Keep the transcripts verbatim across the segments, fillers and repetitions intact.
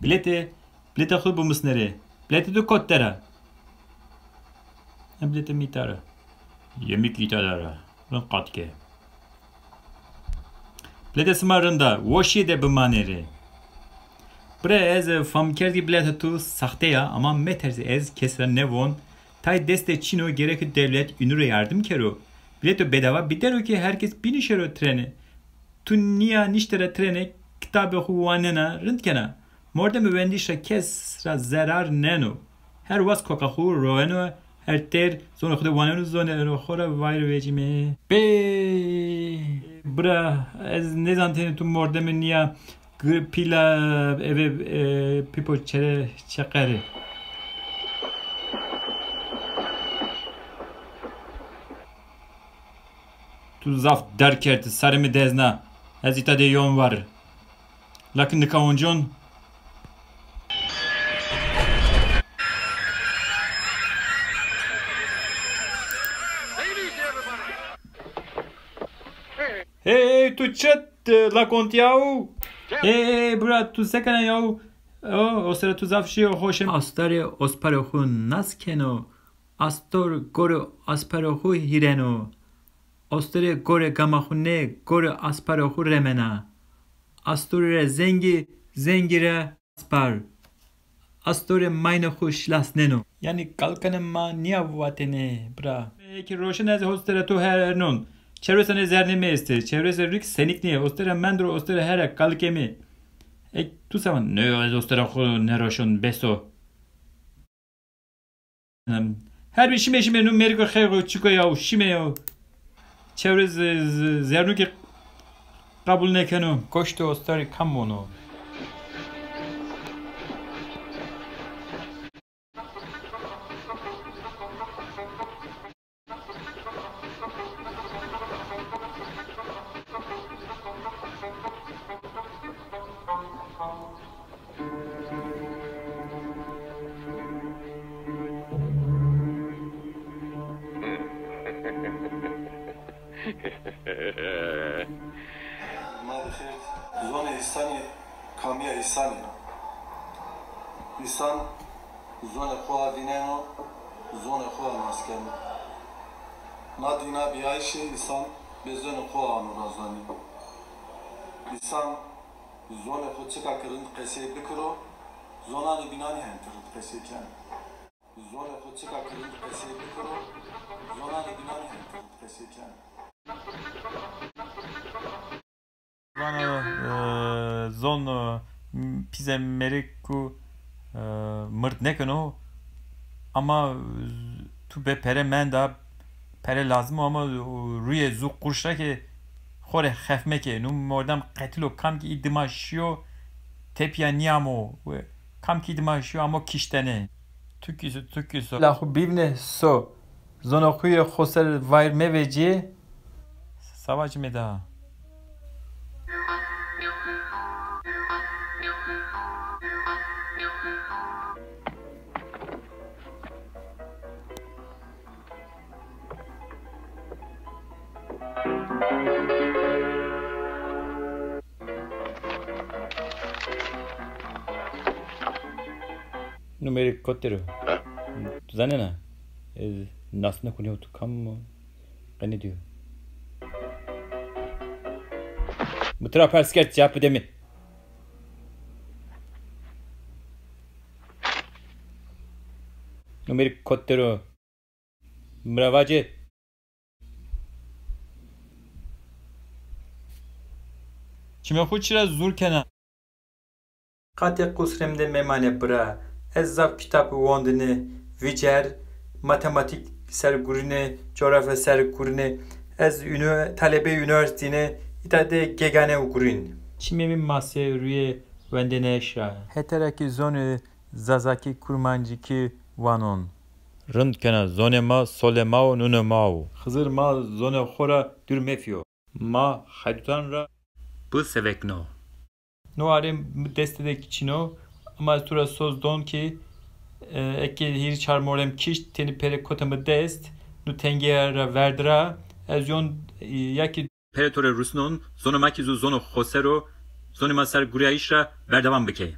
Bilete, bilete xo bimusne rê. Bilete tu kot der a? Ha, bilete mi îta ra. Yemik îta der a. Rind qat ke. Bilete sima rind a. Wo şîye de bimanê rê. Bira, ez fam kerd ki bilete tu saxte ya, ama metersî, ez kes ra nêvon. Tay destê çin o, gerek dewlet înu rê yardim kero. Bileto bedava bidero ki her kes bînişero trene. Tu nîya nişte ra trene, kitabê xo wanena, rind kena. Mordemê wendiş ra kes ra zerar nêno. Her was koka xo roeno, her têr zonê xo de waneno, zonê xo ra wayîr vecîme. Bê! Bira, ez nêzanitêne tu mordemê nîya Gir pîla eve, e, pîpo çere çeqerê. Tu zaf derg kerd, sarê mi dezna. Ez îta de yon war. Lakin nika oncon. Hey, tu çi, e, lakontî yaw? Hey, hey, bira, tu se kena yaw? O, o sere tu zaf şîyo xoşe. Astarê osparê xo nas keno, astor gorê asparê xo hîreno. Astorê gorê gama xo nê, gorê asparê xo remena. Astorî rê zengî, zengî rê aspar. Astorê maynê xo şilasneno. Yanî kalkanê ma nîya vatêne, bira. Eke roşen ez hostera to hernon. Çewres anê zernê mi estê. Çewres rik senik nîye. Ostera mendro, ostera here, kalikê mi. Ek tu savan, nê, ez ostera xo nêroşon, bes o. Her bir şime şime nu mergo xeygo çiko ya, şime ya. Çewre z-, z-, zernû ki qebul nêkeno. Goştê ostarî kam vono? Ma bi xêr. Zonê îsanî kamîya îsanî ya? Îsan zonê xo a vîneno, zonê xo a nas keno. Na dîna bîyayîşê îsan bê zonê xo a ano ra zonî. Îsan zonê xo çika ki rind qesey bikiro, zonanê bînanî hente rind qesey keno. Zonê xo çika ki rind qesey bikiro, zonanê bînanî hente rind qesey keno. Vano, e, zon, e, pîze mêrik ku, e, mird nêkeno, ama tu bê pere menda, pere lazim o, ama rûyê zu qurş ra ke xo rê xef meke. Nu mordem qetil o, kam ki î dima şîyo, tepîya nîyamo, kam ki î dima şîyo amo kiştene. Tu kî so, tu kî so. La xo bîvne so. Zonê xo yê xo ser vayîr mevecîyê. Savaşîme daha. Numerê kot der o? Ha? Tu zanena? Ez nas nêkunî, tu kam o? Qenî dîyo. Mi tira pers kerd, cewab bide mi. Numerî kot der o? Mi ra vace. Çimê xo çira zûr kena? Qatê qusrê mi de memane bira. Ez zaf kitab wondine, vîcer, matematîk ser gurîne, coğrafya ser gurîne. Ez ünü-, talebê üniversiteyî ne, îta de gegane gurîn. Çimê mi mase rûyê wendeneş ra. Hetera ki zonê zazakî kurmancîkî wanon. Rind kena, zonê ma solê ma û nunê ma o. Xizir ma zonê xo ra dûr mefîyo. Ma heydutan ra bi sevekno. No arê mi destê de çin o, ama ez tu ra soz don ki, e, eke hîrî çar mordem kişt, tenî pere kota mi dest, nu tengîya ra verdi ra, ez yon, e, ya ki. Pere to rê rusnon, zonê ma ki zu zono xoser o, zonê ma ser gurîyayîş ra berdewam bikê.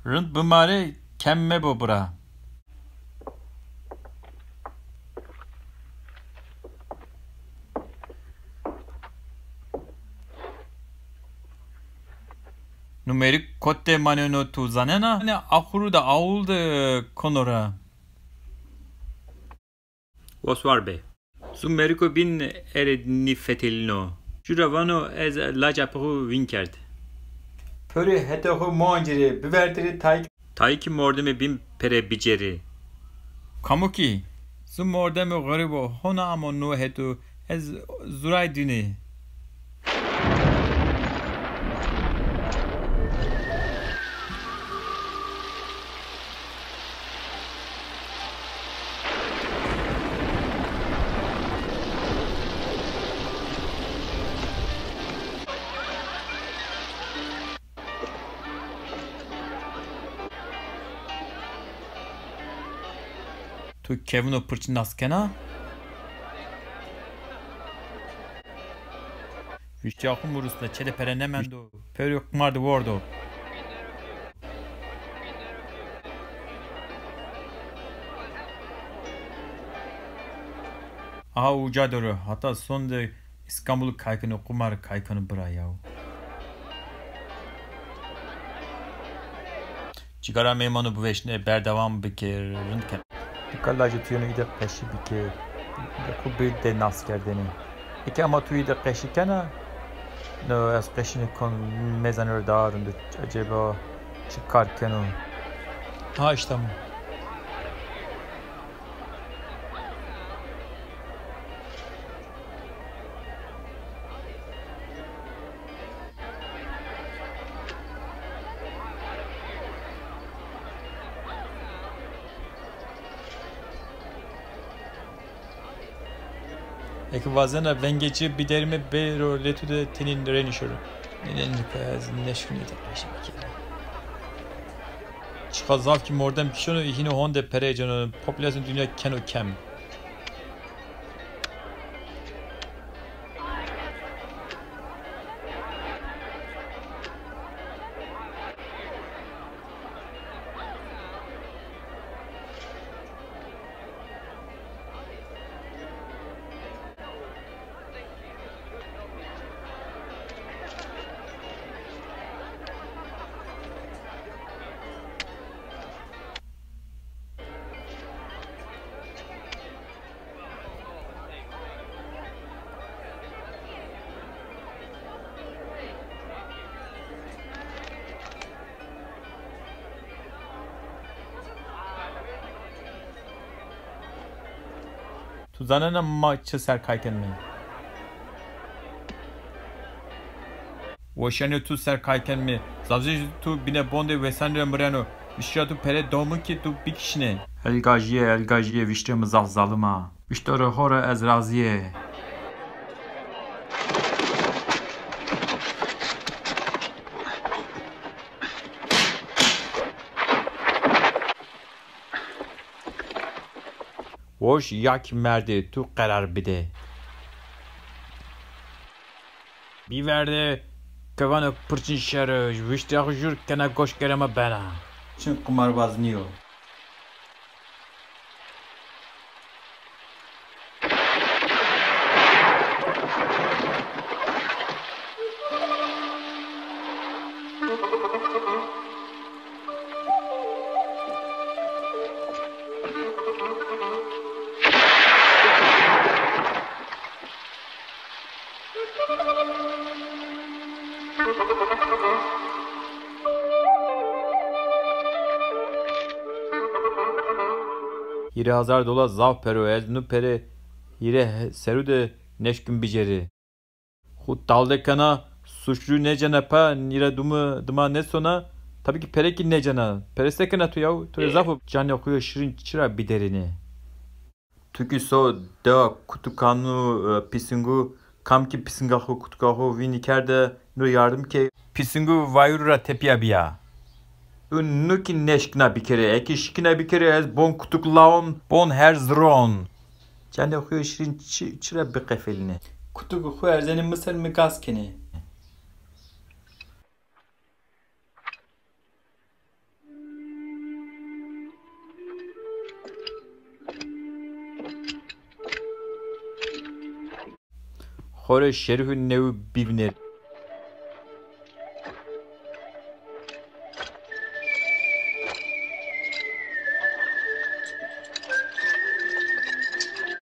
Rind bimare, kem mebo bira. Numerik kot de maneno tu zanena? Ne axuru de awul de kono ra. Woswar be. Zu meriko bîn erê nîfetelîno. Ju ra vano ez laca pê xo vîn kerd. Pori hetê xo moncirê, biverdirê tayîk. Tayîkî mordemê bîn pere bicerê. Kamokî, zu mordemê xerîbo hona amo no heto ez zuray dînê. Tu kevino pirçi nas kena? Viştîya xo murusna, çê de pere nemendo. Pêro qimar de wordo. Aha uca doro, hata son de Îstanbul kay keno, qumar kay keno bira yaw. Cigara meymano biveşne, berdewam bike, rind kena. Nika lajê tu yeno îde qeşî bike, xo bê de nas kerdene. Eke ama tu îde qeşî kena, no ez qeşîne kon, mêzanê ro daha rind o, ecêba çi kar keno? Ha, îşte mi. Eke wazena vengê ci biderîme, bêro lê tu de tenî rê nişoro. Nê, nê, nika ez nêşkîno îde qeşî bikerî. Çiqa zaf kî mordem kişono, hîno honde pere ceno, populasyonu dinya keno kem. Tu zanena ma çi ser kay kenime? Weşanê tu ser kay kenime. Zazî tu bîne bondê wesenî ra mireno. Viştîya tu pere domu ki tu bikişine. Elgajîye, elgajîye, viştê mi zaf zalim a. Viştore ho ra ez razîye. Woş ya ki merdê, tu qerar bide. Bîverde kevano pirçin şero, viştîya xo jûr kena goş kerema bena. Çin qimarbaz nîyo. Hîrê hazar dola zaf pere o, ez nu pere hîrê he-, serû de nêşkim bicêrî. Xu talde kena, suçlu nêcena pa, nîra dumu dima nêsona, tabî ki pere kî nêcena. Pere se kena tu yaw? Tu rê zaf o, canê xu yo şirîn çira biderînê? Tu kî so dewa kutukanu, e, pîsingu, kam kî pîsinga xo, kutuka xo vînî kerde, no yardim ke. Pîsingu vayûrû ra tepîya bîya. Tu nu kî nêşkina bikerê, eke şikîna bikerê ez bon kutuk lawon, bon her ziron. Canê xo yo şirîn çi, çira biqefelînê? Kutuk xo erzenê mi ser, mi gaz kenê. Xo rê şerhû newi bivnêr.